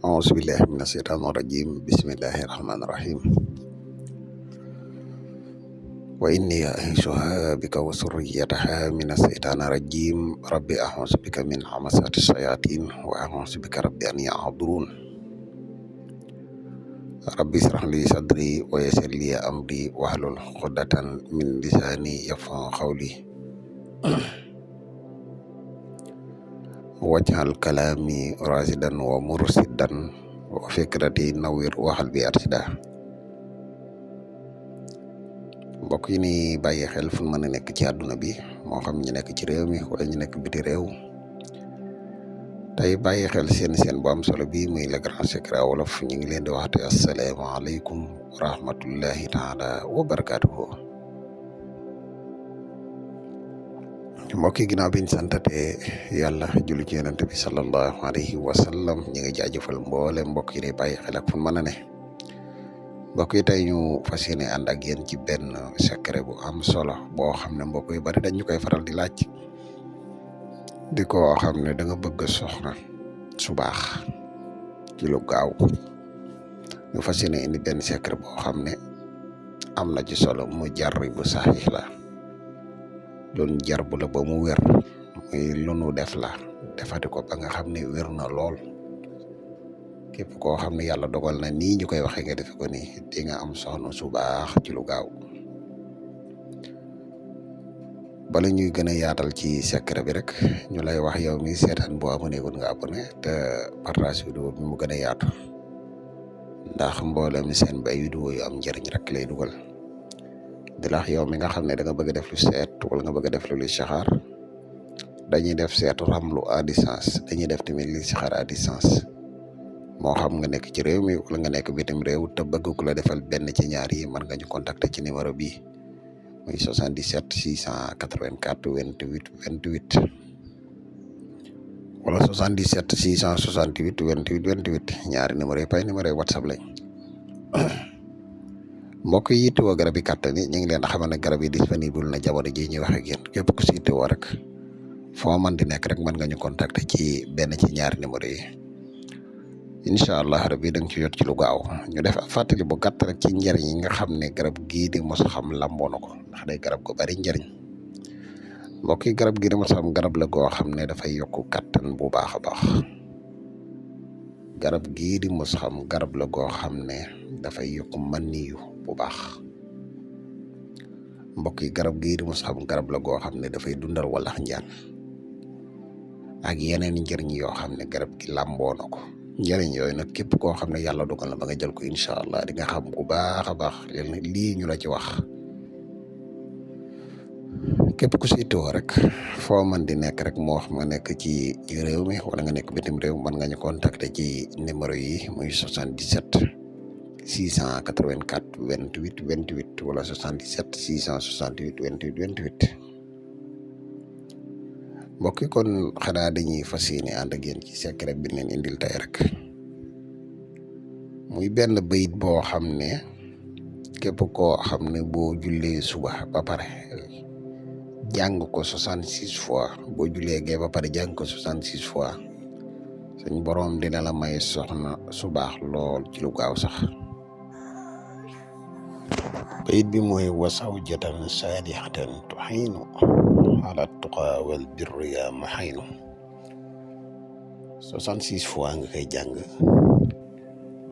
أعوذ بالله من الشيطان الرجيم بسم الله الرحمن الرحيم وإني أعيذها بك وذريتها من الشيطان الرجيم ربي أعوذ بك من همزات الشياطين وأعوذ بك ربي أن يحضرون ربي اشرح لي صدري ويسر لي أمري واحلل عقدة من لساني يفقهوا قولي waj'al kalami rasidan wa mursidan wa fikrati nawwir waxal bi arsida mbokk yi ni bàyyi xel fu mën a nekk ci àdduna bi moo xam ñu nekk ci réew mi wala ñu nekk biti réew tey bàyyi xel seen bu am solo bi muy Le Grand Secret Wolof ñu ngi leen di waxte asalaamaaleykum wa rahmatullahi taala wa barakatuhu mbokk yi ginnaaw biñ santate yàlla julli ci yonent bi sallallahu alayhi wa sallam ñi nga jaajëfal mboole mbokk yi day bàyyi xel ak fu mën a ne mbokk yi tey ñu fas yéene ànd ak yéen ci benn secret bu am solo boo xam ne mbokk yu bari dañ ñu koy faral di laaj di ko xam ne da nga bëgg soxna su baax ci lu gaaw ñu fas yéene indi benn secret boo xam ne am na ci solo mu jar bu saxiix la doon jarbu la ba mu wér muy lu nu def la defati ko ba nga xam ne wér na lool képp koo xam ne yàlla dogal na nii ñu koy waxee nga defe ko nii di nga am soxna su baax ci lu gaaw bala ñuy gën a yaatal ci secret bi rek ñu lay wax yow mi seetaan boo abonné gun nga abonné te partage vidéo bi mu gën a yaatu ndax mboolem seen bay vidéo yu am njëriñ rek lay dugal di la wax yow mi nga xam ne da nga bëgg a def lu seet wala nga bëgg a def lu saxaar dañuy def seetu ramlu à distance dañuy def tamit li saxaar à distance moo xam nga nekk ci réew mi wala nga nekk bitim réew te bëgg ku la defal benn ci ñaar yi mën nga ñu contacter ci numéro bi muy 77 684 28 28 wala 77 668 28 28 ñaari numéro yi pay numéro yi WhatsApp lañ mbokk yi yittewoo garab yi kàttan yi ñu ngi leen a xamal ne garab yi disponible na jamono ji ñuy wax ak yéen képp ku si yittewoo rek foo man di nekk rek mën nga ñu contacter ci benn ci ñaari numéro yi incha allah rabbi da nga ci jot ci lu gaaw ñu def fàttali bu gàtt rek ci njëriñ yi nga xam ne garab gii di mos xam lamboo na ko ndax day garab gu bari njëriñ mbokk yi garab gii di mos xam garab la goo xam ne dafay yokk kàttan bu baax a baax garab gii di mos xam garab la goo xam ne dafay yokk maniyu bu baax mbokk yi garab gii di mos xam garab la goo xam ne dafay dundal walax njaan ak yeneen njëriñ yoo xam ne garab gi lamboo na ko njëriñ yooyu nag képp koo xam ne yàlla dogal na ba nga jël ko incha allah di nga xam bu baax a baax lii ñu la ci wax képp ku si itoo rek foo man di nekk rek moo xam nga nekk ci réew mi wala nga nekk bitim réew mën nga ñu contacter ci numéro yi muy 77 684 28 28 wala 77 668 28 28 mbokk yi kon xanaa dañuy fas yéene ànd ak yéen ci secret bi leen indil tey rek muy benn bayit boo xam ne képp koo xam ne boo jullee suba ba pare jàng ko 66 fois boo jullee gee ba pare jàng ko 66 fois suñ boroom dina la may soxna su baax lool ci lu gaaw sax bayit bi mooy wasaw jatan saadixatan tuxiinu ala tuqa wal birri ya maxaynu 66 fois nga koy jàng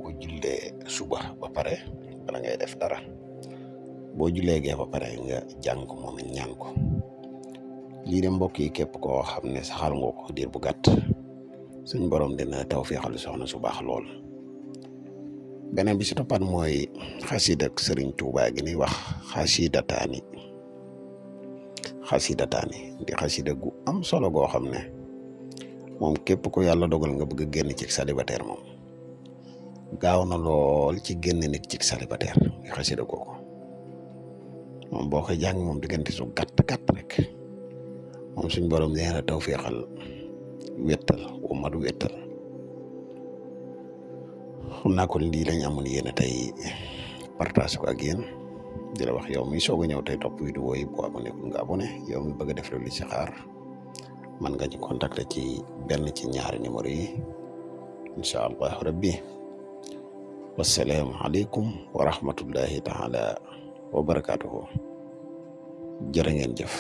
boo jullee suba ba pare bala ngay def dara boo jullee gee ba pare nga jàng ko moom it ñaan ko lii de mbokk yi képp koo xam ne saxal nga ko diir bu gàtt suñ borom dina tawfeexal soxna su baax lool beneen bi si toppaat mooy xasida ak Sëriñ Tuubaa gi ni wax xasidataani di xasida gu am solo goo xam ne moom képp ko yàlla dogal nga bëgg a génn ci célibataire moom gaaw na lool ci génn nit ci célibataire muy xasida googu moom boo koy jàng moom diggante su gàtt rek moom suñ borom nee na tawfeexal wettal wu matu wettal xam naa kon lii lañ amoon yéen tey partage ko ak yéen di la wax yow mi soog a ñëw tey topp vidéo yi boo abonné kun nga abonné yow mi bëgg a def lu saxaar man nga ñu contacter ci benn ci ñaari numéro yi incha allah rabbi. wassalaamu aleykum wa rahmatullahi taala wa barakaatuhu. jërë ngeen jëf.